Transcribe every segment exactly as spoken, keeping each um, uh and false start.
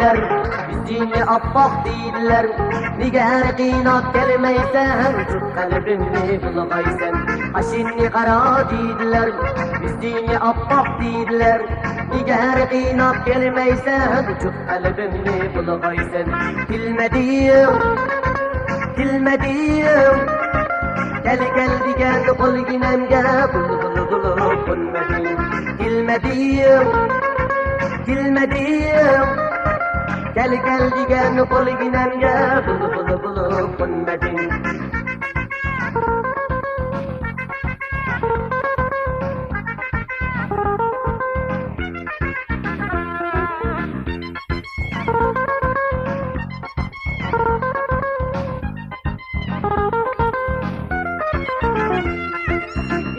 يۈزۈڭنى ئاپئاق دېدىلەر، نېگە قىيناپ كەلمەيسەن؟ جۈپ قەلبىمنى بۇلغايسەن، قاشىنى قارا دېدىلەر، يۈزۈڭنى ئاپئاق دېدىلەر، نېگە قىيناپ كەلمەيسەن؟ جۈپ قەلبىمنى بۇلغايسەن. كۈلمە دېيىڭ، كۈلمە دېيىڭ، كەل، كەل دېگەن قول گىنەمگە بۇل، بۇل، بۇل، قونمىدىڭ. كۈلمە دېيىڭ، كۈلمە دېيىڭ، كەل، كەل دېگەن قول گىنەمگە بۇل، بۇل، بۇل، قونمىدىڭ.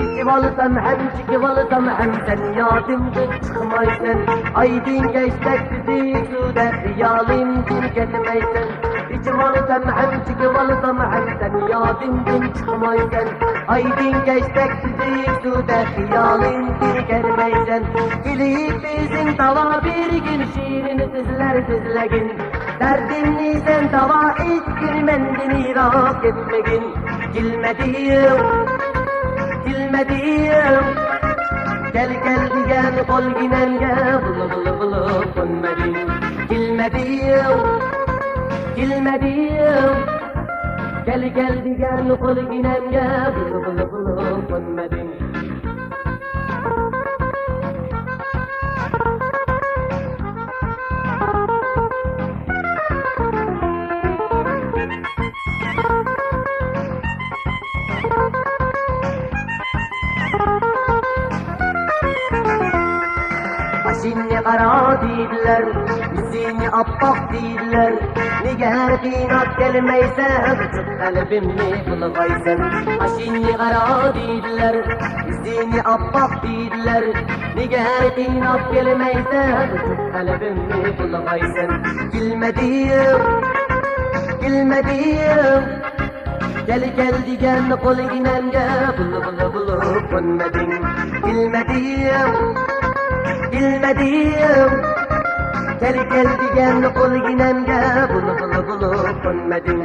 ئىچىۋالسام ھەم، چېكىۋالسام ھەم، سەن يادىمدىن چىقمايسەن. ئايدىڭ كەچتەك سۈزۈك سۇدەك خىيالىمدىن كەتمەيسەن. ئىچىۋالسام ھەم، چېكىۋالسام ھەم، سەن يادىمدىن چىقمايسەن. ئايدىڭ كەچتەك سۈزۈك سۇدەك خىيالىمدىن كەتمەيسەن. كېلىپ ئۆزۈڭ داۋا بەرگىن، شېرىن سۆزلەر سۆزلىگىن. دەردىمنى سەن داۋا ئېيتقىن، مەندىن يىراق كەتمىگىن. كۈلمە دېيىڭ، كۈلمە دېيىڭ، كەل، كەل دېگەن قول گىنەمگە بۇل، بۇل، بۇل، قونمىدىڭ. كۈلمە دېيىڭ، كۈلمە دېيىڭ، كەل، كەل دېگەن قول گىنەمگە بۇل، بۇل، بۇل، قونمىدىڭ. قاشىنى قارا دېدىلەر، يۈزۈڭنى ئاپئاق دېدىلەر، نېگە قىيناپ كەلمەيسەن؟ قەلبىمنى بۇلغايسەن. قاشىنى قارا دېدىلەر، يۈزۈڭنى ئاپئاق دېدىلەر، نېگە قىيناپ كەلمەيسەن؟ قەلبىمنى بۇلغايسەن. كۈلمە دېيىڭ، كۈلمە دېيىڭ، كەل، كەل دېگەن قول گىنەمگە بۇل، بۇل، بۇل، قونمىدىڭ. كۈلمە دېيىڭ، كۈلمە دېيىڭ، كەل، كەل دېگەن قول گىنەمگە بۇل، بۇل، بۇل، قونمىدىڭ.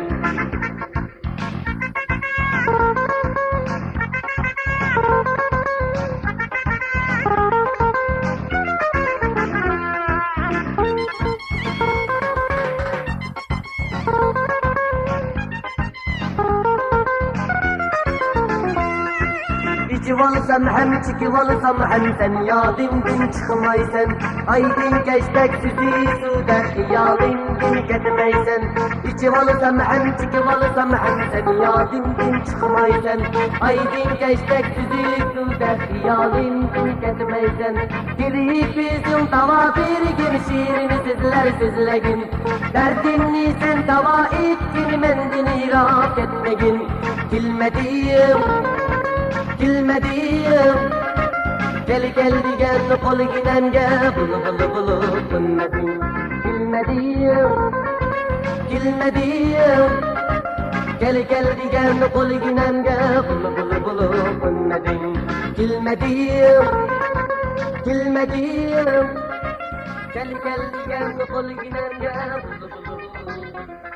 ئىچىۋالسام ھەم، چېكىۋالسام ھەم، سەن يادىمدىن چىقمايسەن. ئايدىڭ كەچتەك سۈزۈك سۇدەك خىيالىمدىن كەتمەيسەن. ئىچىۋالسام ھەم، چېكىۋالسام ھەم، سەن يادىمدىن چىقمايسەن. ئايدىڭ كەچتەك سۈزۈك سۇدەك خىيالىمدىن كەتمەيسەن. كېلىپ ئۆزۈڭ داۋا بەرگىن، شېرىن سۆزلەر سۆزلىگىن. دەردىمنى سەن داۋا ئېيتقىن، مەندىن يىراق كەتمىگىن. كۈلمە دېيىڭ، كۈلمە دېيىڭ، كەل، كەل دېگەن قول گىنەمگە بۇل، بۇل، بۇل، قونمىدىڭ. كۈلمە دېيىڭ، كۈلمە دېيىڭ، كەل، كەل دېگەن قول گىنەمگە بۇل، بۇل، بۇل، قونمىدىڭ. كۈلمە دېيىڭ، كۈلمە دېيىڭ، كەل، كەل دېگەن قول گىنەمگە بۇل، بۇل، بۇل،